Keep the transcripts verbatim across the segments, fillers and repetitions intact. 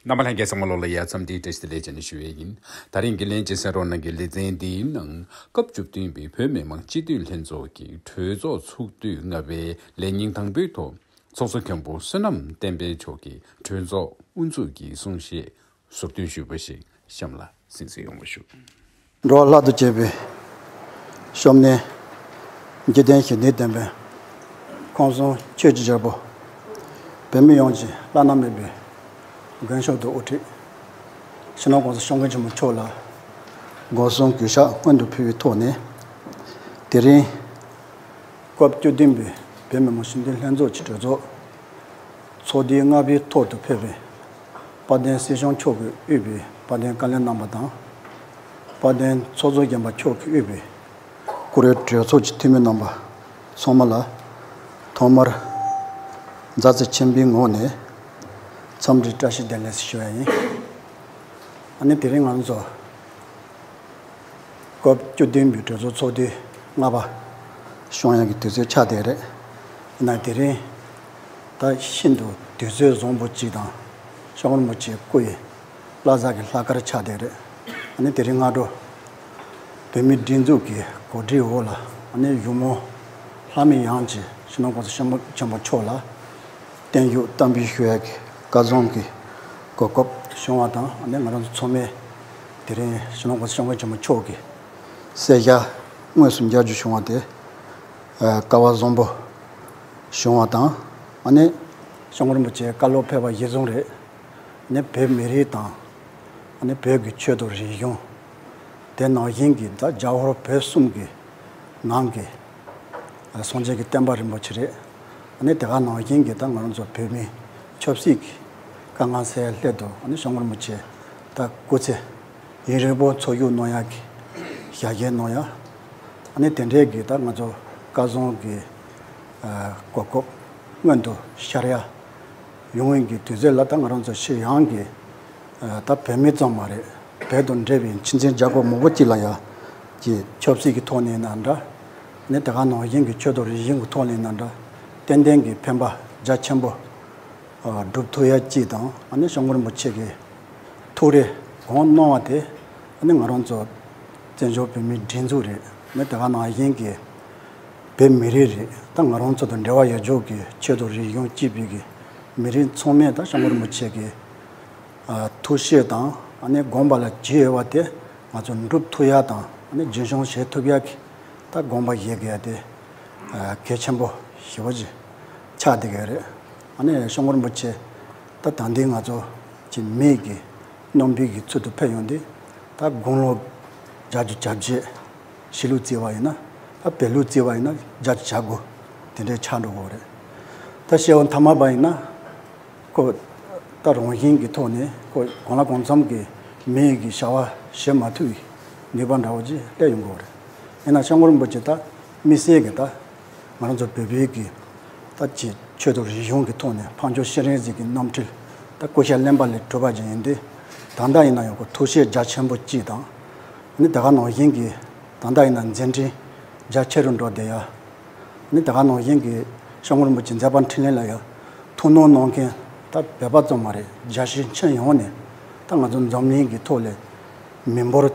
རྣམ་པ་ལྷན་རྒྱས་ཚང་མ་ལོག་ལ་ཡ་འཚམས་འདྲིའི་བཀྲ་ཤིས་བདེ་ལེགས་བྱས་ནས་ཞུ་ཡས་ཡིན། ད་རིང་གི་ལན་ཅིག་གསན་རོགས་གནང་གི། ལེ་ཚན་འདིའི་ནང་སྐབས་བཅུ་བདུན་པའི་བོད་མི་མང་སྤྱི་འཐུས་ལྷན་ཚོགས་ཀྱི་གྲོས་ཚོགས་ཚོགས་དུས་ལྔ་པའི་ལས་ཉིན་དང་པོའི་ཐོག་ཚོགས་གཙོ་མཁན་པོ་བསོད་ནམས་བསྟན་འཕེལ་མཆོག་གིས་གྲོས་ཚོགས་དབུ་འཛུགས་ཀྱི་གསུང་བཤད་ཟུར་འདོན་ཞུས་པ་ཞིག་གཤམ་ལ་གསན་གཟིགས་ཡོང་བ་ཞུ། འགྲོ་བ་ལྷ་དང་བཅས་པའི་སྐྱབས་གནས། འཇིག་རྟེན་ཞི་བདེའི་བསྟན་པའི་ཁང་བཟང་ཆོས་ཀྱི་རྒྱལ་པོ། བོད་མི་ཡོངས་ཀྱི་བླ་ན་མེད་པའི་མགོན་མཆོག་ཏུ་དབུ་ཁྲིད་སྤྱི་ནོར་༸གོང་ས་༸སྐྱབས་མགོན་ཆེན་པོ་མཆོག་ལ་སྒོ་གསུམ་གུས་ཕྱག་སྔོན་དུ་ཕུལ་བའི་ཐོག་ནས། དེ་རིང་སྐབས་བཅུ་བདུན་པའི་བོད་མི་མང་སྤྱི་འཐུས་ལྷན་ཚོགས་ཀྱི་གྲོས་ཚོགས་ཚོགས་དུས་ལྔ་པའི་ཐོག་ཏུ་ཕེབས་པའི་དཔལ་ལྡན་སྲིད་སྐྱོང་མཆོག་གིས་དབུས་པའི་དཔལ་ལྡན་བཀའ་བློན་རྣམ་པ་དང་། དཔལ་ལྡན་ཚོགས་གཙོ་མཁན་པོ་མཆོག་གིས་དབུས་པའི་བཀུར་འོས་གྲོས་ཚོགས་ཀྱི་འཐུས་མི་རྣམ་པ་ཚང་མ་ལ་ཐོག་མར་མཛའ་བརྩེ་ཆེན་པོའི་ངང་ནས་འཚམས་འདྲི་བཀྲ་ཤིས་བདེ་ལེགས་ཞུ་ཡ་ཡིན། ཨ་ནི་དེ་རིང་ང་ཚོ་སྐབས་བཅུ་བདུན་པའི་གྲོས་ཚོགས་ཚོགས་དུས་ལྔ་པ་བསྐྱངས་ཡག་གི་དུས་ཚོད་ཆགས་བསྡད་རེད། ཡིན་ན་དེ་རིང་ད་ཤིན་ཏུ་དུས་ཚོད་བཟང་པོ་གཅིག་དང་། སྐྱབས་མགོན་རིན་པོ་ཆེའི་སྐུ་ཡི་བླ་གཟའ་གི་ལྷག་དཀར་ཆགས་བསྡད་རེད། ཨ་ནི་དེ་རིང་སྔ་དྲོ་བོད་མིའི་སྒྲིག་འཛུགས་ཀྱི་གོ་སྒྲིག་འོག་ལ། ཨ་ནི་གཞུང་མང་ལྷ་མི་ཡོངས་ཀྱིས་སྤྱི་ནོར་༸གོང་ས་༸སྐྱབས་མགོན་ཆེན་པོ་མཆོག་ལ་བརྟན་བཞུགས་བསྟར་འབུལ་ཞུ་ཡག་གི་སྐལ་བཟང་གི་གོ་སྐབས་བྱུང་བ་དང་། ཨ་ནི་ང་རང་ཚོ་ཚང་མས་དེ་རིང་སྤྱི་ནོར་༸གོང་ས་༸སྐྱབས་མགོན་ཆེན་པོ་མཆོག་གི་གསལ་བཤད་དངོས་སུ་མཇལ་རྒྱུ་བྱུང་བ་དེ་སྐལ་བ་བཟང་པོ་བྱུང་བ་དང་། ཨ་ནི་༸སྐྱབས་མགོན་རིན་པོ་ཆེ་བཀའ་སློབ་ཕེབས་པ་གཞིར་བཟུང་རེད། ཨ་ནི་བོད་མི་རིགས་དང་། ཨ་ནི་བོད་ཀྱི་ཆོས་དང་རིག་གཞུང་། དེ་ནང་བཞིན་གྱི་ད་རྒྱལ་བ་བོད་གསུམ་གྱི་ནང་གི་སངས་རྒྱས་ཀྱི་བསྟན་པ་རིན་པོ་ཆེ་རེད། ཨ་ནི་དེ་ག་ནང་བཞིན་གྱི་ད་ང་རང་ཚོ་བོད་མི་ཆབ་སྲིད་ཀྱི་དཀའ་ངལ་སེལ་ཡག་སླད་དུ། ཨ་ནི་༸སྐྱབས་མགོན་རིན་པོ་ཆེ་ད་སྐུ་ཚེ་ཡུན་རིང་པོ་འཚོ་བཞུགས་གནང་ཡག་གི་ཞལ་བཞེས་གནང་ཡག་ཨ་ནི་དེ་འདྲའི་གི་ད་ང་ཚོ་སྐལ་བཟང་གི་གོ་སྐབས་མངོན་དུ་ཤར་ཡག་ཡོང་བའི་གི་དུས་ཚོད་ལ། ད་ང་རང་ཚོ་ཕྱི་ཡོངས་ཀྱི་ད་བོད་མི་ཙམ་མ་རེད། བོད་དང་འབྲེལ་བའི་ཕྱི་འཛིན་རྒྱལ་ཁབ་མང་པོ་ཅིག་ལ་ཡང་གི་ཆབ་སྲིད་ཀྱི་ཐོག་ནས་ཡིན་ན་འདྲ། ཨ་ནི་དེ་ག་ནང་བཞིན་གྱི་ཆོས་དང་རིག་གཞུང་གི་ཐོག་ནས་ཡིན་ན་འདྲ། ཏན་ཏན་གྱི་ཕན་པ་རྒྱ་ཆེན་པོ་སྒྲུབ་ཐུབ་ཡག་ཅིག་དང་། ཨ་ནི་༸སྐྱབས་མགོན་རིན་པོ་ཆེ་གི་ཐུགས་རེ་དགོངས་གནང་བ་དེ། ཨ་ནི་ང་རང་ཚོ་བཙན་བྱོལ་བོད་མིའི་སྒྲིག་འཛུགས་རེད། ཨ་ནི་དེ་ག་ནང་བཞིན་གྱི་བོད་མི་རིགས་རེད། ད་ང་རང་ཚོ་དང་འབྲེལ་བ་ཡོད་ཆོག་གི་ཆོས་དང་རིག་གཞུང་གཅིག་པའི་གི་མི་རིགས་ཚང་མས་ད་༸སྐྱབས་མགོན་རིན་པོ་ཆེ་གི་ཨ་ཐུགས་བཞེད་དང་། ཨ་ནི་དགོངས་པ་ལ་བཞེས་ཡོད་པ་དེ་ང་ཚོ་འགྲུབ་ཐུབ་ཡག་དང་། ཨ་ནི་རྒྱུན་འཁྱོངས་བྱེད་ཐུབ་ཡག་གི་ད་དགོངས་པ་བཞེས་དགོས་ཡག་དེ་ཨ་གལ་ཆེན་པོ་ཞེ་པོ་ཅིག་ཆགས་བསྡད་ཡོད་རེད། ཨ་ནི་༸སྐྱབས་མགོན་རིན་པོ་ཆེ་ད་ད་ལྟའི་ང་ཚོ་གི་མིའི་གི་རྣམ་སྤྲུལ་གྱི་ཚུལ་དུ་ཕེབས་ཡོང་དུས། ད་དགུང་ལོ་བརྒྱད་ཅུ་གྱ་བརྒྱད། གཞིས་ལུས་བརྩིས་པ་ཡིན་ན། ད་བོད་ལུགས་བརྩིས་པ་ཡིན་ན་བརྒྱད་ཅུ་གྱ་དགུ་དེ་འདྲའི་ཆགས་འགྲོ་གི་ཡོད་རེད། ད་སྐྱེ་བ་མཐའ་མ་པ་ཡིན་ན་ཁོ་ད་རང་བཞིན་གྱི་ཐོག་ནས་ཁོ་གང་ལ་གང་འཚམ་གྱི་མིའི་གི་བྱ་བ་བྱེད་མ་ཐུབ་པའི་ནུས་པ་འདྲ་བོ་ཅིག་སླེབས་ཡོང་གི་ཡོད་རེད། ཡིན་ན་༸སྐྱབས་མགོན་རིན་པོ་ཆེ་ད་དམིགས་བསལ་གྱི་ད་ང་རང་ཚོ་བོད་པའི་གི་ད་ཅིག་ཆོས་དང་རིག་གཞུང་གི་ཐོག་ནས་འཕགས་མཆོག་སྤྱན་རས་གཟིགས་ཀྱི་རྣམ་འཕྲུལ། ད་སྐུ་ཤ་རློན་པ་ལས་གྲུབ་པ་ཅིག་ཡིན་དུས། ད་ལྟ་ཡིན་ན་ཡང་ཁོ་ཐུགས་བཞེད་རྒྱ་ཆེན་པོ་གཅིག་དང་། ཨ་ནི་དེ་ག་ནང་བཞིན་གྱི་ད་ལྟ་ཡིན་ན་མཛད་འཕྲིན་རྒྱ་ཆེ་རུ་འགྲོ་བསྡད་ཡག་ཨ་ནི་དེ་ག་ནང་བཞིན་གྱི་༸སྐྱབས་མགོན་རིན་པོ་ཆེ་མཛད་པ་འཕྲིན་ལས་ལ་ཡང་ཐུགས་སྣང་གནང་མཁན་ད་བོད་པ་ཙམ་མ་རེད། རྒྱལ་སྤྱི་ཁྱོན་ཡོངས་ནས་ད་ང་ཚོ་འཛམ་གླིང་གི་ཐོག་ལ་མི་འབོར་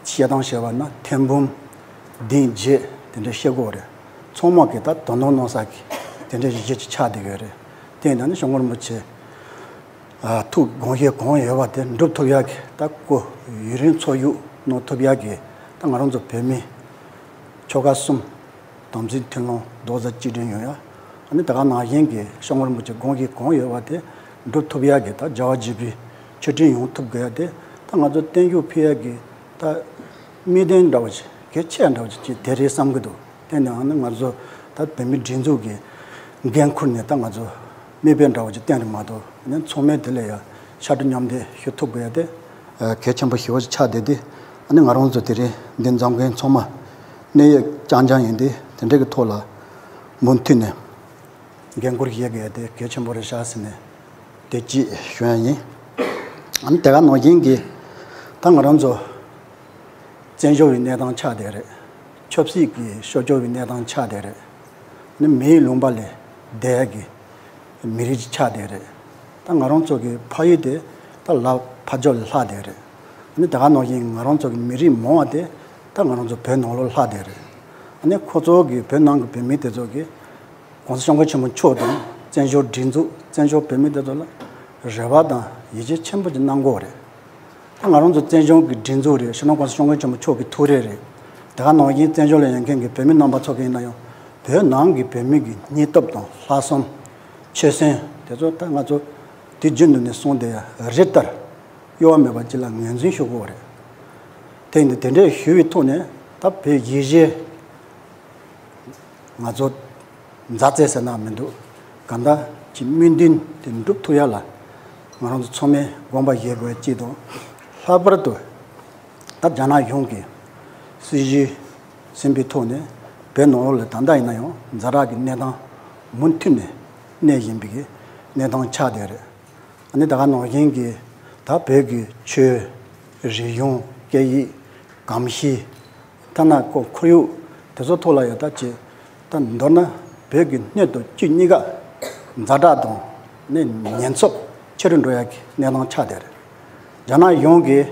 བཤད་སྟངས་བྱས་པ་ན་ཐེར་འབུམ་བདུན་བརྒྱད་དེ་འདྲ་བཤད་ཀྱི་ཡོད་རེད། ཚང་མ་གིས་ད་དོ་སྣང་གནང་ས་གི་དེ་འདྲའི་གཞི་ཅིག་ཆགས་བསྡད་ཡོད་རེད། དེ་ཡིན་ན་ནི་༸སྐྱབས་མགོན་རིན་པོ་ཆེ་ཨ་ཐུགས་དགོངས་བཞེད་གང་ཡོད་པ་དེ་འགྲུབ་ཐུབ་ཡག་གི། ད་སྐུ་ཡུན་རིང་འཚོ་བཞུགས་གནང་ཐུབ་ཡག་གི་ད་ང་རང་ཚོ་བོད་མི་ཆོལ་ཁ་གསུམ་དམ་འཛིན་མཐུན་ལམ་རྡོག་རྩ་གཅིག་སྒྲིལ་ཡོང་ཡག་ཨ་ནི་དེ་ག་ནང་བཞིན་གྱི་༸སྐྱབས་མགོན་རིན་པོ་ཆེ་དགོངས་བཞེད་གང་ཡོད་པ་དེ་འགྲུབ་ཐུབ་ཡག་གི། ད་རྒྱལ་བ་དགྱེས་པའི་མཆོད་སྤྲིན་ཡོང་ཐུབ་དགོས་ཡག་དེ་ད་ང་ཚོ་བརྟན་བཞུགས་ཕུལ་ཡག་གི་ད་དམིགས་དོན་འདྲ་བོ་ཅིག་གལ་ཆེ་འདྲ་བོ་ཅིག་དེ་རེད་བསམ་གྱི་འདུག་དེ་ནས་ཨ་ནི་ང་ཚོ་ད་བོད་མིའི་སྒྲིག་འཛུགས་ཀྱི་འགན་ཁུར་ནས་ད་ང་ཚོ་མིག་དཔེ་འདྲ་བོ་ཅིག་བསྟན་རེད་མ་གཏོགས། ཨ་ནི་ཚང་མས་དེ་ལ་ཡང་ཕྱར་གྲུ་མཉམ་འདེགས་ཞུ་ཐུབ་དགོས་ཡ་དེ་གལ་ཆེན་པོ་ཞེ་པོ་ཅིག་ཆགས་བསྡད་དེ། ཨ་ནི་ང་རང་ཚོ་དེ་རིང་འདི་འཛོམས་མཁན་ཚང་མ་གནད་ཡོད་རྐྱང་རྐྱང་ཡིན་དུས། དེ་འདྲ་གི་ཐོག་ལ་མུ་མཐུད་ནས་འགན་ཁུར་བཞེས་དགོས་ཡ་དེ་གལ་ཆེན་པོ་རེད་ཤག་ཟེར་ནས་དེ་གཅིག་ཞུ་ཡ་ཡིན། ཨ་ནི་དེ་ག་ནང་བཞིན་གྱི་ད་ང་རང་ཚོ་བཙན་བྱོལ་བའི་གནས་སྟངས་ཆགས་བསྡད་རེད། ཆབ་སྲིད་ཀྱི་ཤོར་སྐྱོར་བའི་གནས་སྟངས་ཆགས་བསྡད་རེད། ཨ་ནི་མིའི་ལུང་པ་ལས་འདས་ཀྱི་མི་རིགས་ཅིག་ཆགས་བསྡད་རེད། ད་ང་རང་ཚོ་གི་ཕ་ཡུལ་དེ་ ད་ལ་ཕར་ཕྱོགས་ལ་ལྷག་བསྡད་རེད། ཨ་ནི་དེ་ག་ནང་བཞིན་ང་རང་ཚོ་གི་མི་རིགས་མང་བ་དེ་ད་ང་རང་ཚོ་བོད་ནང་ལོགས་ལྷག་བསྡད་རེད། ཨ་ནི་ཁོ་ཚོ་གི་བོད་ནང་གི་བོད་མི་དེ་ཚོ་གི་༸གོང་ས་༸སྐྱབས་མགོན་ཆེན་པོ་མཆོག་དང་བཙན་བྱོལ་སྒྲིག་འཛུགས་བཙན་བྱོལ་བོད་མི་དེ་ཚོ་ལ་རེ་བ་དང་ཡིད་ཆེས་ཆེན་པོ་ཅིག་གནང་གི་ཡོད་རེད། ད་ང་རང་ཚོ་བཙན་བྱོལ་གྱི་སྒྲིག་འཛུགས་རེད། སྤྱི་ནོར་༸གོང་ས་༸སྐྱབས་མགོན་ཆེན་པོ་མཆོག་གི་ཐུགས་རེ་རེད། དེ་ག་ནང་བཞིན་བཙན་བྱོལ་ལ་ཡོད་མཁན་གྱི་བོད་མི་རྣམ་པ་ཚོ་གི་ཡིན་ན་ཡང་བོད་ནང་གི་བོད་མི་གི་སྙིང་སྟོབས་དང་ལྷག་བསམ། ཆོད་སེམས་དེ་ཚོ་ད་ང་ཚོ་དུས་རྒྱུན་དུ་ནས་གསུངས་བསྡད་ཡ་རེ་ལྟར་གཡོ་བ་མེད་པ་ཅིག་ལ་ངོས་འཛིན་ཞུ་དགོས་རེད། དེ་ཡིན་དུས་དེ་འདྲས་ཞུ་བའི་ཐོག་ནས་ད་བོད་ཡིད་བཞིན་ང་ཚོ་མཛའ་བརྩེ་ཟེར་ན་མི་འདུག་གང་ལྟར་གྱི་སྨོན་འདུན་དེ་འགྲུབ་ཐུབ་ཡ་ལ་ང་རང་ཚོ་ཚང་མས་དགོངས་པ་བཞེས་དགོས་ཡ་གཅིག་དང་། ལྷག་པར་དུ་ད་རྒྱ་ནག་གཞུང་གི་སྲིད་ཇུས་ཟིན་པའི་ཐོག་ནས་བོད་ནང་ལོགས་ལ་ད་ལྟ་ཡིན་ན་ཡང་ཛ་དྲག་གི་གནས་སྟངས་མུ་མཐུད་ནས་གནས་བཞིན་པའི་གི་གནས་སྟངས་ཆགས་བསྡད་རེད། ཨ་ནི་ད་ག་ནང་བཞིན་གྱི་ད་བོད་ཀྱི་ཆོས་རིག་གཞུང་སྐད་ཡིག་གོམས་གཤིས། ཐ་ན་ཁོ་ཁོར་ཡུག་དེ་ཚོ་ཐོག་ལ་ཡང་ད་ཅིག་ད་མདོར་ན་བོད་ཀྱི་སྣོད་དང་བཅུད་གཉིས་ཀ་ཛ་དྲག་དང་ནི་ཉེན་ཚབས་ཆེ་རུ་འགྲོ་ཡ་གི་གནས་སྟངས་ཆགས་བསྡད་རེད། རྒྱ་ནག་གཞུང་གིས་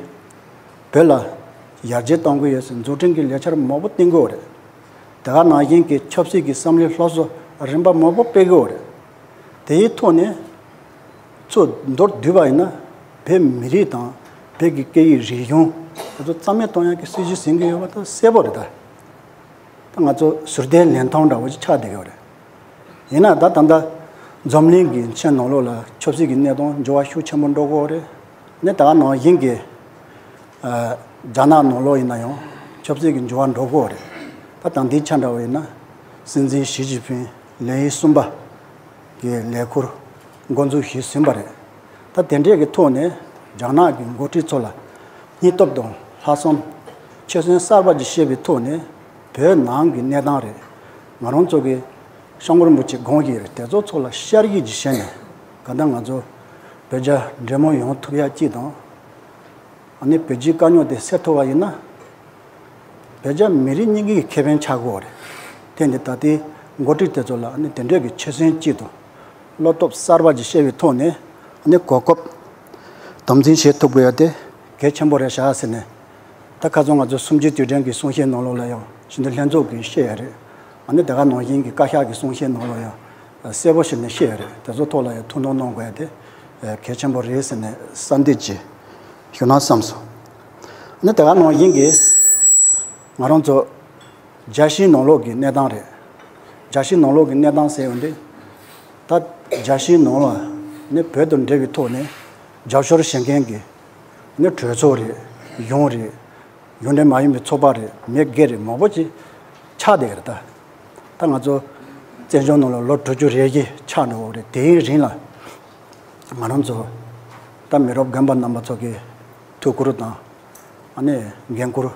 བོད་ལ་ཡར་རྒྱས་གཏོང་གི་ཡོད་ཟེར། འཛུགས་སྐྲུན་གྱི་ལས་འཆར་མང་པོ་བཏིང་གི་ཡོད་རེད། དེ་ག་ནང་བཞིན་གྱི་ཆབ་སྲིད་ཀྱི་བསམ་བློའི་སློབ་གསོ་རིམ་པ་མང་པོ་སྤེལ་གི་ཡོད་རེད། དེའི་ཐོག་ནས་ཚུར་མདོར་བསྡུས་པ་ཡིན་ན་བོད་མི་རིགས་དང་བོད་ཀྱི་སྐད་ཡིག་རིག་གཞུང་དེ་ཚོ་རྩ་མེད་གཏོང་ཡག་གི་སྲིད་ཇུས་ཟིན་གྱི་ཡོད་པ་ད་གསལ་པོ་རེད་ད། ད་ང་ཚོ་ཟུར་བལྟས་ལེན་སྟངས་འདྲ་བོ་ཞིག་ཆགས་བསྡད་ཀྱི་ཡོད་རེད། ཡིན་ན་ད་ད་ལྟ་འཛམ་གླིང་གི་ཆེན་ནང་ལོགས་ལ་ཆབ་སྲིད་ཀྱི་གནས་སྟངས་འགྱུར་བ་ཤུགས་ཆེན་པོ་འགྲོ་གི་ཡོད་རེད། ནས་ད་ག་ནང་བཞིན་གྱི་ཨ་རྒྱ་ནག་ནང་ལོགས་ཡིན་ན་ཡང་ཆབ་སྲིད་ཀྱི་འགྱུར་བ་འགྲོ་གི་ཡོད་རེད། ད་ད་ལྟའི་ཆ་འདྲ་བ་ཡིན་ན་སྲིད་འཛིན་ཞི་ཅིན་ཕིང་ལས་ཡུན་གསུམ་པ་གི་ལས་ཁུར་འགོ་འཛུགས་ཞུས་ཟིན་པ་རེད། ད་དེ་འདྲས་ཀྱི་ཐོག་ནས་རྒྱ་ནག་གི་འགོ་ཁྲིད་ཚོ་ལ་སྙིང་སྟོབས་དང་ལྷག་བསམ། ཆོད་སེམས་གསར་པ་ཅིག་བཤད་པའི་ཐོག་ནས་བོད་ནང་གི་གནས་སྟངས་རེད། ང་རང་ཚོ་གི་སྐྱབས་མགོན་རིན་པོ་ཆེ་དགོངས་ཀྱི་ཡོད་རེད། དེ་ཚོ་ཚོ་ལ་ཤར་གྱི་ཅིག་བྱས་ནས་གང་ལྟར་ང་ཚོ་བོད་རྒྱ་འབྲེལ་མོལ་ཡོང་ཐུབ་ཡ་གཅིག་དང་། ཨ་ནི་བོད་རྒྱའི་དཀའ་རྙོག་དེ་སེལ་ཐུབ་པ་ཡིན་ན། བོད་རྒྱ་མི་རིགས་གཉིས་ཀྱི་ཁེ་ཕན་ཆགས་ཀྱི་ཡོད་རེད། དེ་འདི་ད་ལྟའི་འགོ་ཁྲིད་དེ་ཚོ་ལ་ཨ་ནི་དེ་འདྲས་ཀྱི་ཆོད་སེམས་གཅིག་དང་བློ་སྟོབས་གསར་པ་ཅིག་བཤད་པའི་ཐོག་ནས་ཨ་ནི་གོ་སྐབས་དམ་འཛིན་བྱེད་ཐུབ་དགོས་ཡ་དེ་གལ་ཆེན་པོ་རེད་ཤག་ཟེར་ནས། ད་ཁ་སང་ང་ཚོ་གསུམ་བཅུའི་དུས་དྲན་གྱི་གསུང་བཤད་ནང་ལོགས་ལ་ཡང་སྤྱི་འཐུས་ལྷན་ཚོགས་ཀྱིས་བཤད་ཡ་རེད། ཨ་ནི་དེ་ག་ནང་བཞིན་གྱི་བཀའ་ཤག་གི་གསུང་བཤད་ནང་ལོགས་ཡང་གསལ་པོ་བྱས་ནས་བཤད་ཡ་རེད། དེ་ཚོ་ཐོག་ལ་ཡང་ཐུགས་སྣང་གནང་དགོས་ཡ་དེ་གལ་ཆེན་པོ་རེད་ཟེར་ནས་གསལ་འདེབས་ཅིག་ཞུ་ན་བསམ་སོང་། ཨ་ནི་དེ་ག་ནང་བཞིན་གྱི་ང་རང་ཚོ་རྒྱལ་སྤྱིའི་ནང་ལོགས་ཀྱི་གནས་སྟངས་རེད། རྒྱལ་སྤྱིའི་ནང་ལོགས་ཀྱི་གནས་སྟངས་ཟེར་ཡོང་དུས། ད་རྒྱལ་སྤྱིའི་ནང་ལ་ནི་བོད་དང་འབྲེལ་བའི་ཐོག་ནས་རྒྱབ་སྐྱོར་བྱེད་མཁན་གྱི་ནི་གྲོས་ཚོགས་རེད། གཞུང་རེད། གཞུང་འབྲེལ་མ་ཡིན་པའི་ཚོགས་པ་རེད། མི་སྒེར་རེད། མང་པོ་ཅིག་ཆགས་བསྡད་ཡོད་རེད་ད། ད་ང་ཚོ་བཙན་བྱོལ་ནང་ལ་ལོ་དྲུག་ཅུ་རེ་བཞི་ཆགས་འགྲོ་གི་རེད། དེའི་རིང་ལ་ང་རང་ཚོ་ད་མི་རབས་རྒན་པ་རྣམ་པ་ཚོ་གི་ཐུགས་ཁུར་དང་ཨ་ནི་འགན་ཁུར་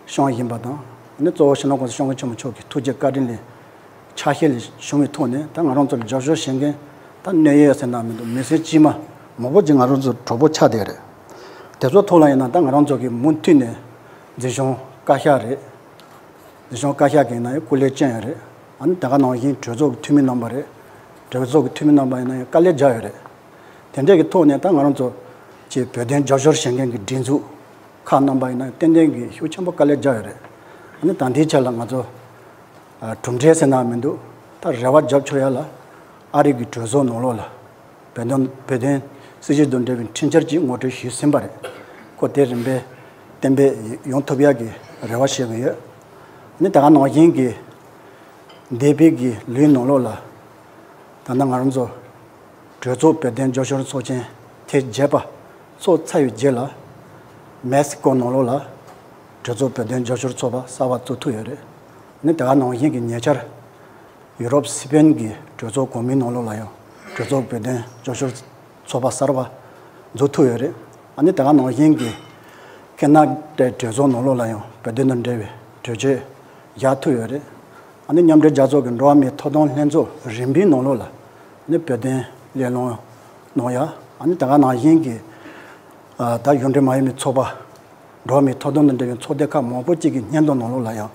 བསྐྱངས་ཡིན་པ་དང་། ཨ་ནི་གཙོ་བོ་སྤྱི་ནོར་༸གོང་ས་༸སྐྱབས་མགོན་ཆེན་པོ་མཆོག་གི་ཐུགས་རྗེ་བཀའ་དྲིན་ལས་ཆ་ཤས་ལས་བྱུང་བའི་ཐོག་ནས་ད་ང་རང་ཚོ་ལ་རྒྱབ་སྐྱོར་བྱེད་མཁན་ད་གནད་ཡོད་ཟེར་ན་མི་འདུག་མི་སེར་དཀྱུས་མ་མང་པོ་ཅིག་ང་རང་ཚོ་གྲོགས་པོ་ཆགས་བསྡད་རེད། དེ་ཚོ་ཐོག་ལ་ཡིན་ན་ད་ང་རང་ཚོ་གི་མུ་མཐུད་ནས་འཛིན་སྐྱོང་བཀའ་ཤག་རེད། འཛིན་སྐྱོང་བཀའ་ཤག་གི་ནང་ཡང་སྐུ་ལས་བསྐྱོན་ཡོད་རེད། ཨ་ནི་དེ་ག་ནང་བཞིན་གྲོས་ཚོགས་ཀྱི་འཐུས་མི་རྣམ་པ་རེད། གྲོས་ཚོགས་ཀྱི་འཐུས་མི་རྣམ་པ་ཡིན་ན་ཡང་དཀའ་ལས་རྒྱག་ཡོད་རེད། དེ་འདྲས་ཀྱི་ཐོག་ནས་ད་ང་རང་ཚོ་ཀྱི་བོད་དོན་རྒྱབ་སྐྱོར་བྱེད་མཁན་གྱི་སྒྲིག་འཛུགས་ཁག་རྣམ་པ་ཡིན་ན་ཏན་ཏན་གྱི་ཤུགས་ཆེན་པོ་དཀའ་ལས་རྒྱག་ཡོད་རེད། ཨ་ནི་ད་ལྟའི་ཆ་ལ་ང་ཚོ་ཨ་གྲུབ་འབྲས་ཟེར་ན་མི་འདུག་ད་རེ་བ་རྒྱབ་ཆོག་ཡ་ལ་ཨ་རི་གི་གྲོས་ཚོགས་ནང་ལོགས་ལ་བོད་དོན་བོད་དོན་སྲིད་བྱུས་དང་འབྲེལ་བའི་འཕྲིན་བཅར་ཅིག་ངོ་སྤྲོད་ཞུས་ཟིན་པ་རེད། ཁོ་དེ་རིམ་པས་གཏན་འབེབས་ཡོང་ཐུབ་ཡ་གི་རེ་བ་བྱེད་ཀྱི་ཡོད། ཨ་ནི་ད་ག་ནང་བཞིན་གྱི་འདས་པའི་གི་ལོའི་ནང་ལོགས་ལ་ད་ལྟ་ང་རང་ཚོ་གྲོས་ཚོགས་བོད་དོན་རྒྱབ་སྐྱོར་ཚོགས་ཆེན་ཐེངས་བརྒྱད་པ་ཚོགས་ཚར་བའི་རྗེས་ལ་མེག་སི་ཀོ་ནང་ལོགས་ལ་གྲོས་ཚོགས་བོད་དོན་རྒྱབ་སྐྱོར་ཚོགས་པ་གསར་པ་བཙུགས་ཐུབ་ཡོད་རེད། ཨ་ནི་ད་ག་ནང་བཞིན་གྱི་ཉེ་ཆར་ཡུ་རོབ་སི་པེན་གྱི་གྲོས་ཚོགས་གོང་མའི་ནང་ལོགས་ལ་ཡང་གྲོས་ཚོགས་བོད་དོན་རྒྱབ་སྐྱོར་ཚོགས་པ་གསར་པ་འཛུགས་ཐུབ་ཡོད་རེད། ཨ་ནི་དེ་ག་ནང་བཞིན་གྱི་ཁེ་ན་ཌའི་གྲོས་ཚོགས་ནང་ལོགས་ལ་ཡང་བོད་དོན་དང་འབྲེལ་བའི་གྲོས་ཆོད་བཞག་ཐུབ་ཡོད་རེད། ཨ་ནི་མཉམ་འབྲེལ་རྒྱལ་ཚོགས་ཀྱི་འགྲོ་བ་མིའི་ཐོབ་ཐང་ལྷན་ཚོགས་རིམ་པའི་ནང་ལོགས་ལ་ཨ་ནི་བོད་དོན་སླེབས་ལོང་གནང་ཡ། ཨ་ནི་དེ་ག་ནང་བཞིན་གྱི་ཨ་ད་གཞུང་འབྲེལ་མ་ཡིན་པའི་ཚོགས་པ། འགྲོ་བ་མིའི་ཐོབ་ཐང་དང་འབྲེལ་བའི་ཚོགས་སྡེ་ཁག་མང་པོ་གཅིག་གི་སྙན་ཐོ་ནང་ལོགས་ལ་ཡང་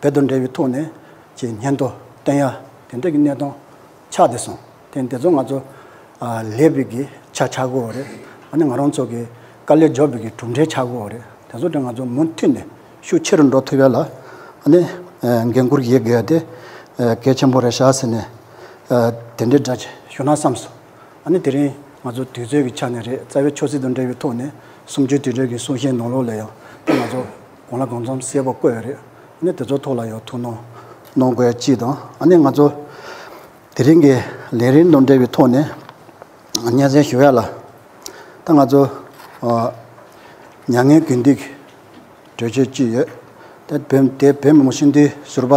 བོད་དང་འབྲེལ་བའི་ཐོག་ནས་ཀྱི་སྙན་ཐོ་བཏོན་ཡ་དེ་འདྲ་གི་གནས་སྟངས་ཆགས་བསྡད་སོང་། དེ་འདི་ཚོ་ང་ཚོ་ཨ་ལེགས་པའི་གི་ཆ་ཆགས་ཀྱི་ཡོད་རེད། ཨ་ནི་ང་རང་ཚོ་གི་དཀའ་ལས་རྒྱབ་པའི་གི་གྲུབ་འབྲས་ཆགས་ཀྱི་ཡོད་རེད། དེ་ཚོ་དེ་ང་ཚོ་མུ་མཐུད་ནས་ཤུགས་ཆེ་རུ་འགྲོ་ཐུབ་ཡ་ལ་ཨ་ནི་འགན་འཁུར་ཡེ་དགོས་ཡ་དེ་གལ་ཆེན་པོ་རེད་ཤག་ཟེར་ནས་དེ་འདྲའི་འདྲ་ཞུ་ན་བསམ་སོང་། ཨ་ནི་དེ་རིང་ང་ཚོ་དུས་ཚོད་ཀྱི་ཆ་ནས་རེད། རྩ་བའི་ཆབ་སྲིད་དང་འབྲེལ་བའི་ཐོག་ནས་གསུམ་བཅུའི་དུས་དྲན་གྱི་གསུང་བཤད་ནང་ལོགས་ལ་ཡང་དེ་ང་ཚོ་གང་ལ་གང་འཚམ་གསལ་པོ་བཀོད་ཡོད་རེད། ཨ་ནི་དེ་ཚོ་ཐོག་ལ་ཡང་ཐུགས་སྣང་གནང་དགོས་ཡ་གཅིག་དང་། ཨ་ནི་ང་ཚོ་དེ་རིང་གི་ལས་རིམ་དང་འབྲེལ་བའི་ཐོག་ནས་སྙན་སེང་ཞུ་ཡ་ལ། ད་ང་ཚོ་ཨ་མྱ་ངན་གུས་འདུད་ཀྱི་གྲོས་ཆོད་ཅིག་ཡོད། ད་བོད་དེ་བོད་མི་མང་སྤྱི་འཐུས་ཟུར་པ་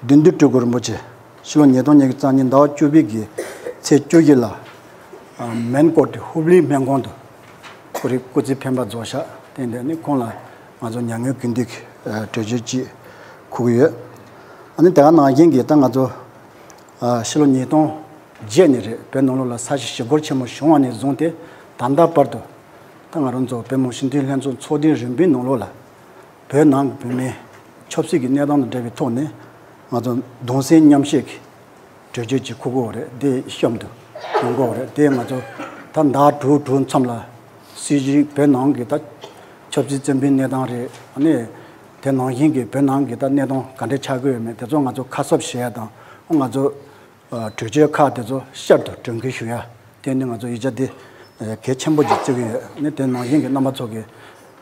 བདུད་འདུལ་སྤྲུལ་སྐུ་རིན་པོ་ཆེ་ཕྱི་ལོ་ཉིས་སྟོང་ཉི་ཤུ་རྩ་གཉིས་ཟླ་བ་བཅུ་པའི་གི་ཚེས་བཅུ་བཞི་ལ་ཨ་མེན་ཀོར་ཊི་ཧུབ་ལི་སྨན་ཁང་དུ་ཁོ་རའི་སྐུ་ཚེ་འཕེན་པ་རྫོགས་ཤག་དེ་འདི་ནི་ཁོང་ལ་ང་ཚོ་མྱ་ངན་གུས་འདུད་ཀྱི་ཨ་གྲོས་ཆོད་ཅིག་འཁུར་གྱི་ཡོད། ཨ་ནི་དེ་ག་ནང་བཞིན་གྱི་ད་ང་ཚོ་ཨ་ཕྱི་ལོ་ཉིས་སྟོང་བརྒྱད་ནས་རེད། བོད་ནང་ལོགས་ལ་ས་ཞིང་ཞི་རྒོལ་ཆེན་མོ་བྱུང་བ་ནས་བཟུང་སྟེ་ད་ལྟ་བར་དུ་ད་ང་རང་ཚོ་བོད་མི་མང་སྤྱི་འཐུས་ལྷན་ཚོགས་ཚོགས་ཐེངས་རིམ་པའི་ནང་ལོགས་ལ་བོད་ནང་གི་བོད་མིའི་ཆབ་སྲིད་ཀྱི་གནས་སྟངས་དང་འབྲེལ་བའི་ཐོག་ནས་ང་ཚོ་གདུང་སེམས་མཉམ་བསྐྱེད་ཀྱི་གྲོས་ཆོད་ཅིག་འཁུར་དགོས་རེད། དེ་གཤམ་དུ་ཡོང་དགོས་རེད། དེ་ང་ཚོ་ད་ཟླ་དྲུག་དྲུག་མཚམས་ལ་སྲིད་བྱུས་བོད་ནང་གི་ད་ཆབ་སྲིད་བཙོན་པའི་གནས་སྟངས་རེད། ཨ་ནི་དེ་ནང་བཞིན་གྱི་བོད་ནང་གི་ད་གནས་སྟངས་ག་འདྲ་ཆགས་ཀྱི་ཡོད་མེད་དེ་ཚོ་ང་ཚོ་ཁ་གསབ་བྱེད་ཡ་དང་། ང་ཚོ་ཨ་གྲོས་ཆོད་ཁག་དེ་ཚོ་བསྐྱར་དུ་དྲན་སྐུལ་ཞུ་ཡ། དེ་ནི་ང་ཚོ་ཡིག་ཆ་དེ་ཨ་གལ་ཆེན་པོ་ཅིག་བརྩི་གི་ཡོད། ནི་དེ་ནང་བཞིན་གྱི་རྣམ་པ་ཚོ་གི་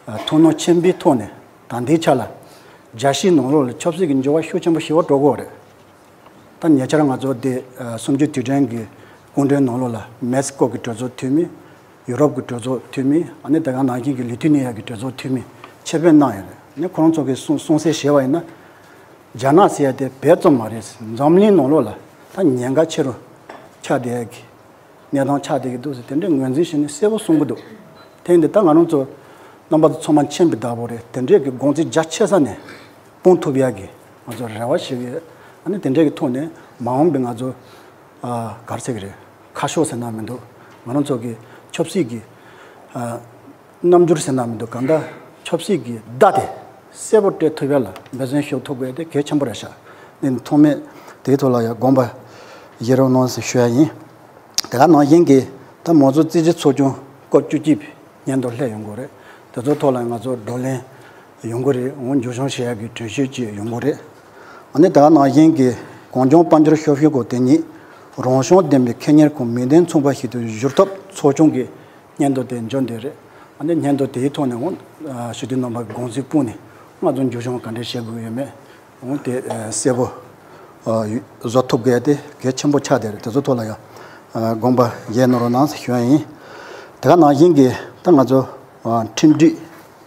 ཨ་ཐུགས་སྣང་ཆེན་པོའི་ཐོག་ནས་ད་ལྟའི་ཆ་ལ་རྒྱལ་སྤྱིའི་ནང་ལོགས་ལ་ཆབ་སྲིད་ཀྱི་འགྱུར་བ་ཤུགས་ཆེན་པོ་ཞིག་འགྲོ་གི་ཡོད་རེད། ད་ཉེ་ཆར་ང་ཚོ་དེ་ཨ་གསུམ་བཅུའི་དུས་དྲན་གྱི་སྐུ་མགྲོན་ནང་ལོགས་ལ་མེག་སི་ཀོ་གི་གྲོས་ཚོགས་འཐུས་མི། ཡུ་རོབ་ཀྱི་གྲོས་ཚོགས་འཐུས་མི། ཨ་ནི་དེ་ག་ནང་བཞིན་གྱི་ལི་ཐུ་ནི་ཡ་གི་གྲོས་ཚོགས་འཐུས་མི་ཆེད་ཕེབས་གནང་ཡོད་རེད། ཨ་ནི་ཁོ་རང་ཚོ་གིས་གསུང་གསུང་གསལ་བྱས་པ་ཡིན་ན། རྒྱ་ནག་ཟེར་ཡ་དེ་བོད་ཙམ་མ་རེད། འཛམ་གླིང་ནང་ལོགས་ལ་ད་ཉེན་ཁ་ཆེ་རུ་ཆགས་བསྡད་ཡ་གི་གནས་སྟངས་ཆགས་བསྡད་ཀྱི་འདུག་ཟེར་དེ་འདྲའི་ངོས་འཛིན་བྱས་ནས་གསལ་པོ་གསུང་གི་འདུག་དེ་ཡིན་དུས་ད་ང་རང་ཚོ་རྣམ་པ་ཚོ་ཚང་མ་མཁྱེན་པའི་བདག་པོ་རེད། དེ་འདྲའི་གི་དགོངས་ཚུལ་རྒྱ་ཆེ་ས་ནས་སྤུངས་ཐུབ་ཡ་གི་ང་ཚོ་རེ་བ་ཞུ་གི་ཡོད། ཨ་ནི་དེ་འདྲའི་གི་ཐོག་ནས་མ་འོངས་པའི་ང་ཚོ་ཨ་ག་རེ་ཟེར་གི་རེད། ཁ་ཕྱོགས་ཟེར་ན་མི་འདུག་ང་རང་ཚོ་གི་ཆབ་སྲིད་ཀྱི་ཨ་རྣམ་འགྱུར་ཟེར་ན་མི་འདུག་གང་ལྟར་ཆབ་སྲིད་ཀྱི་བརྡ་དེ་གསལ་པོ་སྤྲད་ཐུབ་ཡ་ལ་འབད་བརྩོན་ཞུ་ཐུབ་དགོས་དེ་གལ་ཆེན་པོ་རེད་ཤག་ནི་ཐོག་མེད་དེའི་ཐོག་ལ་ཡང་དགོངས་པ་བཞེས་རོགས་གནང་ཟེར་ཞུ་ཡ་ཡིན། དེ་ག་ནང་བཞིན་གྱི་ད་མང་གཙོ་རྩིས་ཞིབ་ཚོགས་ཆུང་སྐབས་བཅུ་གཅིག་པའི་སྙན་ཐོ་སླེབས་ཡོང་གི་རེད། དེ་ཚོའི་ཐོག་ལ་ང་ཚོ་བགྲོ་གླེང་ཡོང་གི་རེད། འོང་མཇུག་སྐྱོང་བྱེད་ཡ་གི་གྲོས་ཆོད་ཅིག་ཡོང་གི་རེད། ཨ་ནི་དེ་ག་ནང་བཞིན་གྱི་གངས་ལྗོངས་དཔལ་འབྱོར་ཤོག་ཤིང་སྐོར་དེ་ཉིད་རང་བྱུང་ལྡན་པའི་ཁེ་གཉེར་ཁང་མིང་དོན་མཚུངས་པ་ཞིག་ཏུ་བསྒྱུར་ཐབས་ཚོགས་ཆུང་གི་སྙན་ཐོ་དེ་འབྱོར་འདོད་རེད། ཨ་ནི་སྙན་ཐོ་དེའི་ཐོག་ནས་འོང་ཞུ་དུས་རྣམ་པ་དགོངས་ཚུལ་སྤུངས་ནས་ང་ཚོ་མཇུག་སྐྱོང་ག་འདྲས་བྱེད་དགོས་ཡོད་མེད་འོང་དེ་གསལ་པོ་བཟོ་ཐུབ་དགོས་དེ་གལ་ཆེན་པོ་ཆགས་བསྡད་རེད། དེ་ཚོ་ཐོག་ལ་ཡང་དགོངས་པ་བཞེས་གནང་རོགས་གནང་ཞུ་ཡ་ཡིན། དེ་ག་ནང་བཞིན་གྱི་ད་ང་ཚོ་ཁྲིམས་སྒྲིག་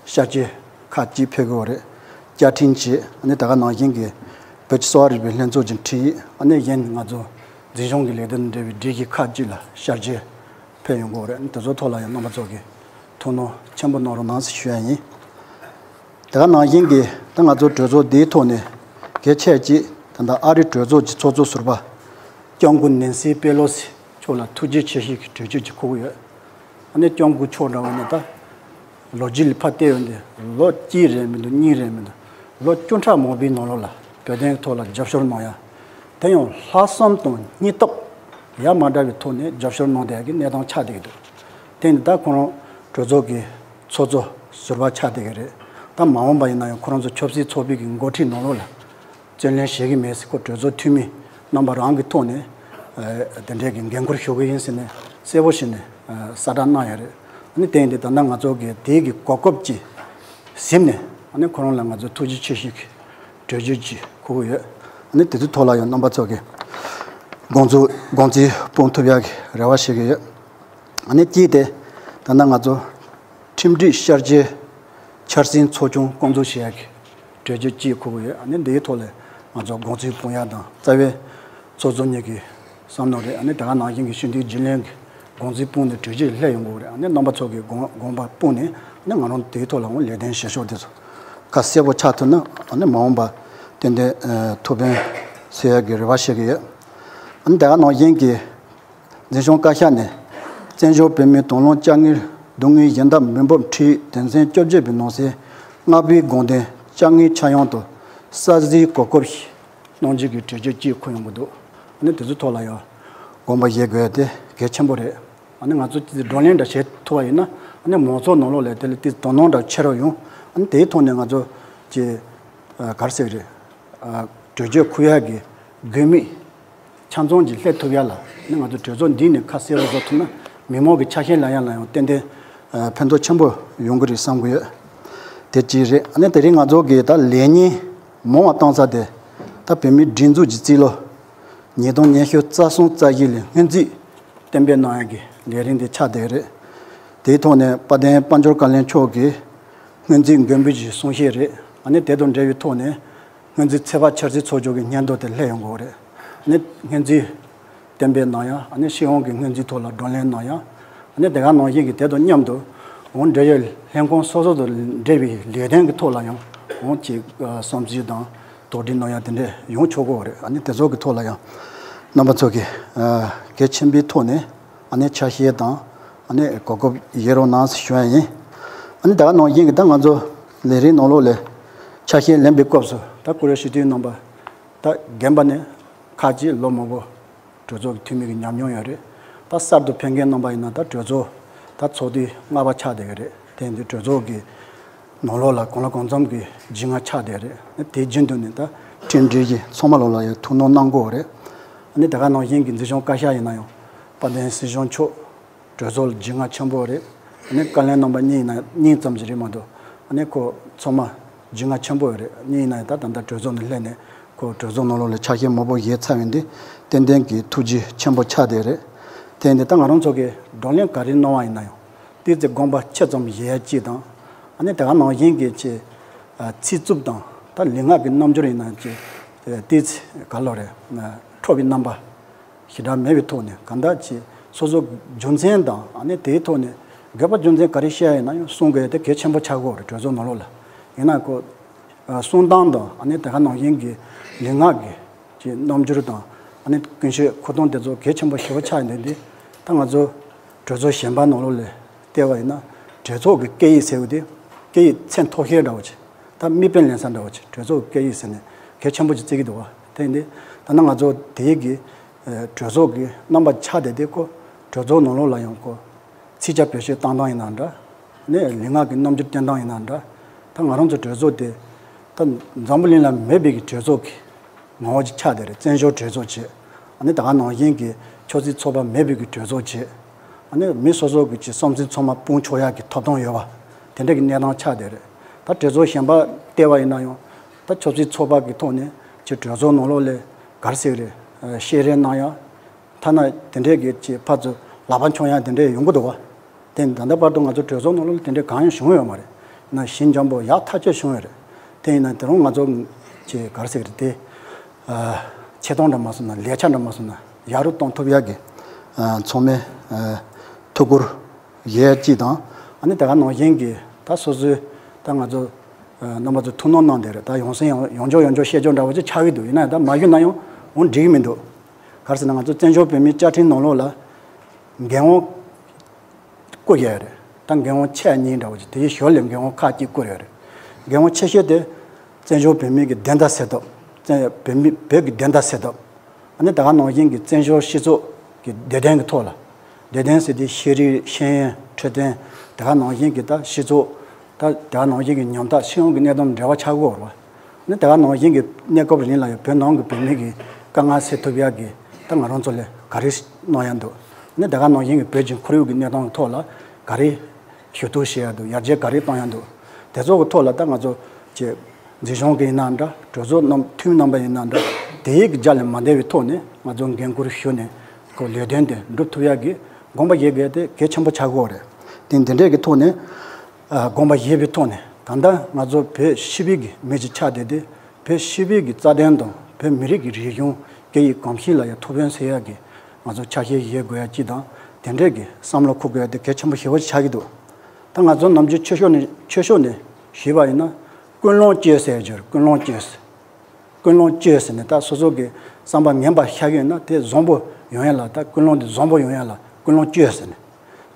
བསྐྱར་བཅོས་ཁག་ཅིག་ཕེབས་དགོས་རེད། བསྐྱར་ཕྲན་བྱས། ཨ་ནི་དེ་ག་ནང་བཞིན་གྱི་བོད་ཀྱི་གསོ་བ་རིག་པའི་ལྷན་ཚོགས་ཀྱི་འཁྲིད་ཡིག་ཨ་ནི་གཞན་ང་ཚོ་འཛིན་སྐྱོང་གི་ལས་དོན་འབྲེལ་བའི་སྒྲིག་གཞི་ཁག་ཅིག་ལ་བསྐྱར་བཅོས་ཕེབས་ཡོང་གི་རེད། ཨ་ནི་དེ་ཚོ་ཐོག་ལ་ཡང་རྣམ་པ་ཚོ་གིས་ཐུགས་སྣང་ཆེན་པོ་གནང་རོགས་གནང་ཞེས་ཞུ་ཡ་ཡིན། དེ་ག་ནང་བཞིན་གྱི་ད་ང་ཚོ་གྲོས་ཚོགས་འདིའི་ཐོག་ནས་གལ་ཆེ་ཅིག་ད་ལྟ་ཨ་རིའི་གྲོས་ཚོགས་ཀྱི་ཚོགས་གཙོ་ཟུར་པ་སྐྱབས་མགོན་ནན་སི་པེ་ལོ་སི་མཆོག་ལ་ཐུགས་རྗེ་ཆེ་ཞུ་གི་གྲོས་ཆོད་ཅིག་འཁུར་གྱི་ཡོད། ཨ་ནི་སྐྱབས་མགོན་མཆོག་འདྲ་བ་ནི་ད་ལོ་རྒྱུས་ལ་ཕར་བལྟས་ཡོང་དུས་ལོ་གཅིག་རེད་མི་འདུག་གཉིས་རེད་མི་འདུག་ལོ་བཅུ་ཕྲག་མང་པོའི་ནང་ལོགས་ལ་བོད་དོན་ཐོག་ལ་རྒྱབ་སྐྱོར་གནང་ཡ། དེ་ཡང་ལྷག་བསམ་དང་སྙིང་སྟོབས་ཡ་མ་བྲལ་བའི་ཐོག་ནས་རྒྱབ་སྐྱོར་གནང་བསྡད་ཡ་གི་གནས་སྟངས་ཆགས་བསྡད་ཀྱི་འདུག་དེ་ནི་ད་ཁོ་རང་གྲོས་ཚོགས་ཀྱི་ཚོགས་གཙོ་ཟུར་པ་ཆགས་བསྡད་ཀྱི་རེད། ད་མ་འོངས་པ་ཡིན་ན་ཡང་ཁོ་རང་ཚོ་ཆབ་སྲིད་ཚོགས་པའི་གི་འགོ་ཁྲིད་ནང་ལོགས་ལ་བཙན་གནོན་བྱེད་ཀྱི་མེད་ཟེར་ཁོ་གྲོས་ཚོགས་འཐུས་མི་རྣམ་པ་རང་གི་ཐོག་ནས་ཨ་དེ་འདྲའི་གི་འགན་ཁུར་ཞུ་གི་ཡིན་ཟེར་ནས་གསལ་པོ་བྱས་ནས་ཨ་གསལ་བསྒྲགས་གནང་ཡོད་རེད། ཨ་ནི་དེ་ཡིན་དུས་ད་ལྟ་ང་ཚོ་གི་དེའི་གི་གོ་སྐབས་ཅིག་ཟིན་ནས་ཨ་ནི་ཁོ་རང་ལ་ང་ཚོ་ཐུགས་རྗེ་ཆེ་ཞུ་གི་གྲོས་ཆོད་ཅིག་འཁུར་གི་ཡོད། ཨ་ནི་དེ་ཚོའི་ཐོག་ལ་ཡང་རྣམ་པ་ཚོ་གི་དགོངས་ཚུལ་དགོངས་ཚུལ་སྤུངས་ཐུབ་ཡག་གི་རེ་བ་བྱེད་ཀྱི་ཡོད། ཨ་ནི་གཅིག་དེ་ད་ལྟ་ང་ཚོ་ཁྲིམས་སྒྲིག་བསྐྱར་བཅོས་འཆར་ཟིན་ཚོགས་ཆུང་བསྐོང་ཚོགས་བྱེད་ཡག་གི་གྲོས་ཆོད་ཅིག་འཁུར་གྱི་ཡོད། ཨ་ནི་འདིའི་ཐོག་ལ་ང་ཚོ་དགོངས་ཚུལ་སྤུངས་ཡག་དང་རྩ་བའི་ཚོགས་གཙོ་གཉིས་ཀྱི་བསམ་མནོ་རེད། ཨ་ནི་དེ་ག་ནང་བཞིན་གྱི་སྤྱི་འཐུས་རྒྱུན་ལས་ཀྱི་དགོངས་ཚུལ་སྤུངས་ནས་གྲོས་ཆོད་སླེབས་ཡོང་གི་རེད། ཨ་ནི་རྣམ་པ་ཚོ་གི་དགོངས་དགོངས་པ་སྤུངས་ནས་ཨ་ནི་ང་རང་དེའི་ཐོག་ལ་འོང་ལས་དོན་བྱེད་ཕྱོགས་དེ་ཚོ་ཁ་གསལ་པོ་ཆགས་ཐུབ་ན་ཨ་ནི་མ་འོངས་པ་ཏན་ཏན་ཐུགས་ཕན་གསོས་ཡག་གི་རེ་བ་བྱེད་ཀྱི་ཡོད། ཨ་ནི་དེ་ག་ནང་བཞིན་གྱི་འཛིན་སྐྱོང་བཀའ་ཤག་ནས་བཙན་བྱོལ་བོད་མིའི་དོན་ལམ་དཀའ་ངལ་སྡུག་བསྔལ་གཞན་དག་མི་འབོར་ཁྲིའི་དོན་ཚན་བཅོ་བརྒྱད་པའི་ནང་གསེས་ལྔ་པའི་དགོངས་དོན་དཀའ་ངལ་ཆ་ཡང་དུ་གསལ་གཟིགས་གོ་སྐབས་ཤིག་གནང་རྒྱུ་གི་གྲོས་ཆོད་ཅིག་འཁུར་ཡོང་གི་འདུག་ཨ་ནི་དེ་ཚོའི་ཐོག་ལ་ཡང་དགོངས་པ་བཞེས་དགོས་ཡ་དེ་གལ་ཆེན་པོ་རེད། ཨ་ནི་ང་ཚོ་ཏི་བགྲོ་གླེང་འདྲ་བྱེད་ཐུབ་པ་ཡིན་ན། ཨ་ནི་མང་ཚོགས་ནང་ལོགས་ལ་དེ་ལ་ཏི་དོ་སྣང་འདྲ་ཆེ་རུ་ཡོང་། ཨ་ནི་དེའི་ཐོག་ནས་ང་ཚོ་ཀྱི་ཨ་ག་རེ་ཟེར་གི་རེད། ཨ་གྲོས་ཆོད་འཁུར་ཡག་གི་དགོས་དམིགས་ཆ་ཚང་གི་སླེབས་ཐུབ་ཡག་ལ། ཨ་ནི་ང་ཚོ་གྲོས་ཚོགས་འདི་ནས་ཁ་གསལ་པོ་བཟོ་ཐུབ་ན། མི་མང་གི་ཆ་ཤས་ལེན་ཡག་ལ་ཡང་ཏན་ཏན་ཨ་ཕན་ཐོགས་ཆེན་པོ་ཡོང་གི་རེད་བསམ་གི་ཡོད། དེ་གཅིག་རེད། ཨ་ནི་དེ་རིང་ང་ཚོ་གི་ད་ལས་ཉིན་མང་བ་བཏང་ས་དེ། ད་བོད་མིའི་སྒྲིག་འཛུགས་ཀྱི་རྩིས་ལོ་ཉིས་སྟོང་ཉི་ཤུ་རྩ་གསུམ་རྩ་བཞི་ལོའི་སྔོན་རྩིས་གཏན་འབེབས་གནང་ཡག་གི་ལས་རིམ་དེ་ཆགས་བསྡད་རེད། དེའི་ཐོག་ནས་དཔལ་ལྡན་དཔལ་འབྱོར་བཀའ་བློན་མཆོག་གིས་སྔོན་རྩིས་མགོན་པོའི་གསུང་བཤད་རེད། ཨ་ནི་དེ་དང་འབྲེལ་བའི་ཐོག་ནས་སྔོན་རྩིས་ཚོད་དཔག་འཆར་རྩིས་ཚོགས་ཆུང་གི་སྙན་ཐོ་དེ་སླེབས་ཡོང་གི་ཡོད་རེད། ཨ་ནི་སྔོན་རྩིས་གཏན་འབེབས་གནང་ཡག། ཨ་ནི་སྤྱི་ཡོངས་ཀྱི་སྔོན་རྩིས་ཐོག་ལ་བགྲོ་གླེང་གནང་ཡག། ཨ་ནི་དེ་ག་ནང་བཞིན་གྱི་དེ་དང་མཉམ་དུ་འོང་འབྲེལ་ཡོད་ལྷན་ཁང་སོ་སོ་དང་འབྲེལ་བའི་ལས་དོན་གྱི་ཐོག་ལ་ཡང་འོང་ཅིག་ཨ་བསམ་ཚུལ་དང་དོགས་འདྲི་གནང་ཡག་དེ་འདྲས་ཡོང་ཆོག་གི་ཡོད་རེད། ཨ་ནི་དེ་ཚོ་གི་ཐོག་ལ་ཡང་རྣམ་པ་ཚོ་གིས་ཨ་གལ་ཆེན་པོའི་ཐོག་ནས་ཨ་ནི་ཆ་ཤས་དང་ཨ་ནི་གོ་སྐབས་ཡོད་རོགས་གནང་ཞུ་ཡག་ཡིན། ཨ་ནི་དེ་ག་ནང་བཞིན་གྱི་ད་ང་ཚོ་ལས་རིམ་ནང་ལོགས་ལ་ཆ་ཤས་ལེན་པའི་སྐབས་སུ། ད་སྐུ་ཞབས་སྤྱི་འཐུས་རྣམ་པ་ད་རྒན་པ་ནས་ཁག་ཅིག་ལོ་མང་པོ་གྲོས་ཚོགས་ཀྱི་འཐུས་མི་གི་ཉམས་མྱོང་ཡོད་རེད། ད་གསར་དུ་ཕེབས་མཁན་རྣམ་པ་ཡིན་ན་ད་གྲོས་ཚོགས་ད་ཚོགས་དུས་ལྔ་པ་ཆགས་བསྡད་ཀྱི་རེད། དེ་ཡིན་དུས་གྲོས་ཚོགས་ཀྱི་ནང་ལོགས་ལ་གང་ལ་གང་འཚམ་གྱི་རྒྱུས་མངའ་ཆགས་བསྡད་རེད། དེ་རྒྱུན་དུ་ནས་ད་ཁྲིམས་སྒྲིག་གཞི་ཚང་མ་ལོགས་ལ་ཡང་ཐུགས་སྣང་གནང་དགོས་རེད། ཨ་ནི་དེ་ག་ནང་བཞིན་གྱི་འཛིན་སྐྱོང་བཀའ་ཤག་ཡིན་ན་ཡང་དཔལ་ལྡན་སྲིད་སྐྱོང་མཆོག་གྲོས་ཚོགས་ལ་རྒྱུས་མངའ་ཆེན་པོ་རེད། ཨ་ནི་བཀའ་བློན་རྣམ་པ་གཉིས་ཡིན་ན་གཉིས་ཙམ་ཞིག་རེད་མ་གཏོགས། ཨ་ནི་ཁོ་ཚང་མ་རྒྱུས་མངའ་ཆེན་པོ་རེད། གཉིས་ཡིན་ན་ཡང་ད་ད་ལྟ་གྲོས་ཚོགས་ནང་སླེབས་ནས་ཁོ་གྲོས་ཚོགས་ནང་ལོགས་ལ་ཆ་ཤས་མང་པོ་བཞེས་ཚར་བ་ཡིན་དུས་ཏན་ཏན་གྱི་ཐུགས་རྗེ་ཆེན་པོ་ཆགས་བསྡད་རེད། དེ་ཡིན་དུས་ད་ང་རང་ཚོ་གིས་བགྲོ་གླེང་ག་རེ་གནང་བ་ཡིན་ན་ཡང་ཏོག་ཙམ་དགོངས་པ་ཆེ་ཙམ་བཞེས་ཡག་ཅིག་དང་། ཨ་ནི་དེ་ག་ནང་བཞིན་གྱི་ཅིག་ཨ་ཚིག་རྩུབ་དང་ད་ལུས་ངག་གི་རྣམ་འགྱུར་ཡིན་ན་ཅིག་ཨ་ཏོག་ཙམ་ག་ལོ་རེད། ཨ་འཁྲུག་པའི་རྣམ་པ་ཞེ་དྲག་མེད་པའི་ཐོག་ནས། གང་ལྟར་ཅིག་སོ་སོ་རྒྱུ་མཚན་དང་ཨ་ནི་དེའི་ཐོག་ནས་དགོས་པ་རྒྱུ་མཚན་ག་རེ་བཤད་ཡིན་ན་ཡང་གསུང་དགོས་དེ་གལ་ཆེན་པོ་ཆགས་ཀྱི་ཡོད་རེད། གྲོས་ཚོགས་ནང་ལོགས་ལ་ཡིན་ན་ཁོ་ཨ་གསུང་སྟངས་དང་ཨ་ནི་དེ་ག་ནང་བཞིན་གྱི་ལུས་ངག་གི་ཅིག་རྣམ་འགྱུར་དང་ཨ་ནི་ཀུན་སྤྱོད་འཁྲུག་སྟངས་དེ་ཚོ་གལ་ཆེན་པོ་ཞེ་པོ་ཆགས་ཡོང་དུས། ད་ང་ཚོ་གྲོས་ཚོགས་གཞན་པ་ནང་ལོགས་ལ་བལྟས་པ་ཡིན་ན་གྲོས་ཚོགས་ཀྱི་སྐད་ཡིག་ཟེར་བ་དེ་སྐད་ཡིག་ཚད་མཐོ་ཤོས་འདྲ་བོ་ཅིག་ད་དམིགས་དཔེ་ལེན་ས་འདྲ་བོ་ཅིག་གྲོས་ཚོགས་ཀྱི་སྐད་ཡིག་ཟེར་ནས་གལ་ཆེན་པོ་ཅིག་བརྩི་གི་འདུག་བ། དེ་ཡིན་དུས་ད་ནང་ང་ཚོ་དེ་ཡིག་གི་ཨ་གྲོས་ཚོགས་ཀྱི་རྣམ་པ་ཆགས་བསྡད་དེ། ཁོ་གྲོས་ཚོགས་ནང་ལོགས་ལ་ཡང་ཁོ་ཚིག་ཇ་བེད་སྤྱོད་བཏང་སྟངས་ཡིན་ན་འདྲ། ནས་ལུས་ངག་གི་རྣམ་འགྱུར་སྟོན་སྟངས་ཡིན་ན་འདྲ། ད་ང་རང་ཚོ་གྲོས་ཚོགས་དེ་ད་འཛམ་བུ་གླིང་ལ་མེད་པའི་གི་གྲོས་ཚོགས་ཀྱི་ངོ་བོ་ཅིག་ཆགས་བསྡད་རེད། བཙན་བྱོལ་གྲོས་ཚོགས་བྱས། ཨ་ནི་ད་ག་ནང་བཞིན་གྱི་ཆབ་སྲིད་ཚོགས་པ་མེད་པའི་གི་གྲོས་ཚོགས་བྱས། ཨ་ནི་མི་སོ་སོ་གི་ཅིག་བསམ་ཚུལ་ཚང་མ་སྤུངས་ཆོག་ཡག་གི་ཐོབ་ཐང་ཡོད་པ་དེ་འདྲ་གི་གནས་སྟངས་ཆགས་བསྡད་རེད། ད་གྲོས་ཚོགས་གཞན་པ་བལྟས་པ་ཡིན་ན་ཡང་ད་ཆབ་སྲིད་ཚོགས་པ་གི་ཐོག་ནས་ཅིག་གྲོས་ཚོགས་ནང་ལོགས་ལ་ག་རེ་ཟེར་གི་རེད། ཨ་བཤད་རེས་གནང་ཡག་ཐ་ན་དེ་འདྲས་ཀྱི་ཅིག་ཕར་ཚུར་ལག་པ་འཆང་ཡག་དེ་འདྲས་ཡོང་གི་འདུག་བ། དེ་ད་ལྟ་བར་དུ་ང་ཚོ་གྲོས་ཚོགས་ནང་ལོགས་ལ་དེ་འདྲས་གང་ཡང་བྱུང་ཡོད་མ་རེད། ན་ཞི་འཇམ་པོ་ཡག་ཐག་ཆོད་བྱུང་ཡོད་རེད། དེ་ཡིན་ན་དེ་རིང་ང་ཚོ་ཅིག་ག་རེ་ཟེར་གི་རེད་དེ། ཨ་ཆེ་མཐོང་འདྲ་མ་སོང་ན་ལས་འཆར་འདྲ་མ་སོང་ན་ཡག་རུ་གཏོང་ཐུབ་ཡག་གི་ཨ་ཚང་མས་ཨ་ཐུགས་ཁུར་བཞེས་ཡག་ཅིག་དང་། ཨ་ནི་དེ་ག་ནང་བཞིན་གྱི་ད་སོ་སོའི་ད་ང་ཚོ་ཨ་རྣམ་པ་ཚོ་ཐུགས་སྣང་གནང་བསྡད་རེད། ད་ཡང་སེ་ཡང་ཡང་བསྐྱར་ཡང་བསྐྱར་བཤད་རྒྱུ་འདྲ་བོ་ཅིག་ཆགས་ཀྱི་འདུག་ཡིན་ན་ཡང་ད་མ་ཞུས་ན་ཡང་འོང་འགྲིག་གི་མི་འདུག་ག་རེ་ཟེར་ན་ང་ཚོ་བཙན་བྱོལ་བོད་མིའི་བཅའ་ཁྲིམས་ནང་ལོགས་ལ་འགན་དབང་བསྐུར་ཡོད་རེད། ད་འགན་དབང་ཆེ་གཉིས་འདྲ་བོ་ཅིག་དེའི་ཞོར་ལ་འགན་དབང་ཁག་ཅིག་བསྐུར་ཡོད་རེད། འགན་དབང་ཆེ་ཤོས་དེ་བཙན་བྱོལ་བོད་མི་གི་བདེན་མཐའ་གསལ་ཐབས། བཙན་བོད་མི་བོད་ཀྱི་བདེན་མཐའ་གསལ་ཐབས། ཨ་ནི་ད་ག་ནང་བཞིན་གྱི་བཙན་བྱོལ་སྤྱི་ཚོགས་ཀྱི་བདེ་དོན་གྱི་ཐོག་ལ། བདེ་དོན་ཟེར་དུས་ཤེས་རིག་ཤེས་ཡོན་འཕྲོད་བསྟེན། ད་ག་ནང་བཞིན་གྱི་ད་སྤྱི་ཚོགས་ད་ད་ག་ནང་བཞིན་གྱི་ཉམ་ཐག་སྤྱི་ཡོངས་ཀྱི་གནས་སྟངས་འབྲེལ་བ་ཆགས་ཀྱི་ཡོད་རེད་བ། ནི་དེ་ག་ནང་བཞིན་གྱི་གནས་སྐབས་རིང་ལ་ཡང་བོད་ནང་གི་བོད་མི་གི་དཀའ་ངལ་སེལ་ཐུབ་ཡག་གི་ད་ང་རང་ཚོ་ལ་ག་རེ་གནང་ཡག་འདུག་ནི་དེ་ག་ནང་བཞིན་གྱི་བོད་ཀྱི་ཁོར་ཡུག་གི་གནས་སྟངས་ཐོག་ལ་ག་རེ་ཞུ་གཏུག་བྱེད་ཡག་འདུག་ཡར་རྒྱས་ག་རེ་གཏོང་ཡག་འདུག་དེ་ཚོ་གི་ཐོག་ལ་ད་ང་ཚོ་ཀྱི་འཛིན་སྐྱོང་གི་ཡིན་ན་འདྲ། གྲོས་ཚོགས་རྣམ་འཐུས་མི་རྣམ་པ་ཡིན་ན་འདྲ། དེ་ཡི་གི་རྒྱ་ལས་མ་འདས་པའི་ཐོག་ནས་ང་ཚོ་འགན་འཁུར་ཞུ་ནས་ཁོ་ལས་དོན་དེ་འགྲུབ་ཐུབ་ཡག་གི་དགོངས་པ་བཞེས་དགོས་དེ་གལ་ཆེན་པོ་ཆགས་ཀྱི་ཡོད་རེད། དེ་འདི་འདྲས་ཀྱི་ཐོག་ནས་ཨ་དགོངས་པ་བཞེས་པའི་ཐོག་ནས་ད་ལྟ་ང་ཚོ་བོད་སྤྱི་པའི་གི་མི་ཅིག་ཆགས་བསྡད་དེ། བོད་སྤྱི་པའི་གི་རྩ་དོན་དང་བོད་མི་རིགས་ཀྱི་རིག་གཞུང་སྐད་ཡིག་གོམས་གཤིས་ལ་ཡང་ཐུགས་ཕན་གསོས་ཡག་གི་ང་ཚོ་ཆ་ཤས་བཞེས་དགོས་ཡག་ཅིག་དང་། དེ་འདྲས་ཀྱི་བསམ་བློ་འཁོར་དགོས་ཡག་དེ་གལ་ཆེན་པོ་ཞེ་པོ་ཅིག་ཆགས་ཀྱི་འདུག་ད་ང་ཚོ་ནམ་རྒྱུན་ཆོས་ཕྱོགས་ནས་ཆོས་ཕྱོགས་ནས་ཞུས་པ་ཡིན་ན་ཀུན་སློང་བཅོས་ཟེར་རྒྱུར་ཀུན་སློང་བཅོས། ཀུན་སློང་བཅོས་ཟེར་ནས་ད་སོ་སོ་གི་བསམ་པ་ངན་པ་ཤར་གྱི་ཡོད་ན་དེ་བཟང་པོ་ཡོང་ཡག་ལ། ད་ཀུན་སློང་དེ་བཟང་པོ་ཡོང་ཡག་ལ་ཀུན་སློང་བཅོས་ཟེར་ནས།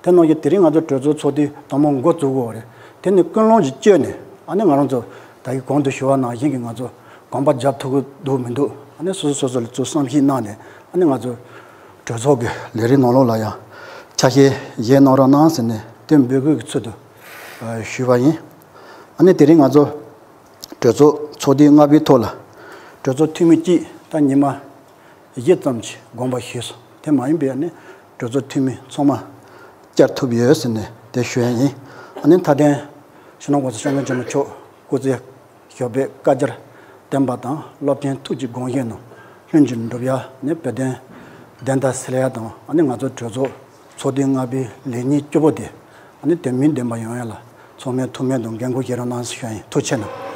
དེ་ནང་བཞིན་དེ་རིང་ང་ཚོ་གྲོས་ཚོགས་ཚོགས་དུས་དང་པོ་འགོ་བཙུགས་ཡོད་རེད། དེ་ནས་ཀུན་སློང་ཞིག་བཅོས་ནས། ཨ་ནི་ང་རང་ཚོ་ད་གི་གོང་དུ་ཞུ་བ་ནང་བཞིན་གྱི་ང་ཚོ་གོམ་པ་རྒྱབ་ཐུབ་ཀྱི་འདུག་མི་འདུག་ཨ་ནི་སོ་སོ་སོ་སོ་ལ་ཚུར་བསམ་གཞིག་གནང་ནས། ཨ་ནི་ང་ཚོ་གྲོས་ཚོགས་ཀྱི་ལས་རིམ་ནང་ལོགས་ལ་ཡང་ ཆ་ཤས་བཞེས་གནང་རོགས་གནང་ཟེར་ནས་དེ་འབོད་སྐུལ་གྱི་ཚུལ་དུ་ཨ་ཞུས་པ་ཡིན། ཨ་ནི་དེ་རིང་ང་ཚོ་གྲོས་ཚོགས་ཚོགས་དུས་ལྔ་པའི་ཐོག་ལ་གྲོས་ཚོགས་འཐུས་མི་གཅིག་ད་ཉི་མ་བཞི་ཙམ་གྱི་དགོངས་པ་ཞུས་སོང་། དེ་མ་ཡིན་པའི་ཨ་ནི་གྲོས་ཚོགས་འཐུས་མི་ཚང་མ་བཅར་ཐུབ་ཡོད་ཟེར་ནས་དེ་ཞུ་ཡ་ཡིན། ཨ་ནི་མཐའ་དོན་སྤྱི་ནོར་༸གོང་ས་༸སྐྱབས་མགོན་ཆེན་པོ་མཆོག་སྐུ་ཚེ་ཞབས་པད་བསྐལ་བརྒྱར་བརྟན་པ་དང་སློབ་ཆེན་ཐུགས་ཀྱི་དགོངས་བཞེད་རྣམས་ལྷུན་གྱིས་འགྲུབ་ཡ། ནས་བོད་དོན་བདེན་མཐའ་གསལ་ཡ་དང་ཨ་ནི་ང་ཚོ་གྲོས་ཚོགས་ཚོགས་དུས་ལྔ་པའི་ལས་ཉིན་བཅུ་པོ་དེ་ཨ་ནི་དོན་སྨིན་ལྡན་པ་ཡོང་ཡ་ལ་ཚང་མས་ཐུགས་སྨོན་དང་འགན་འཁུར་བཞེས་རོགས་གནང་ཞུ་ཡ་ཡིན། ཐུགས་རྗེ་གནང་།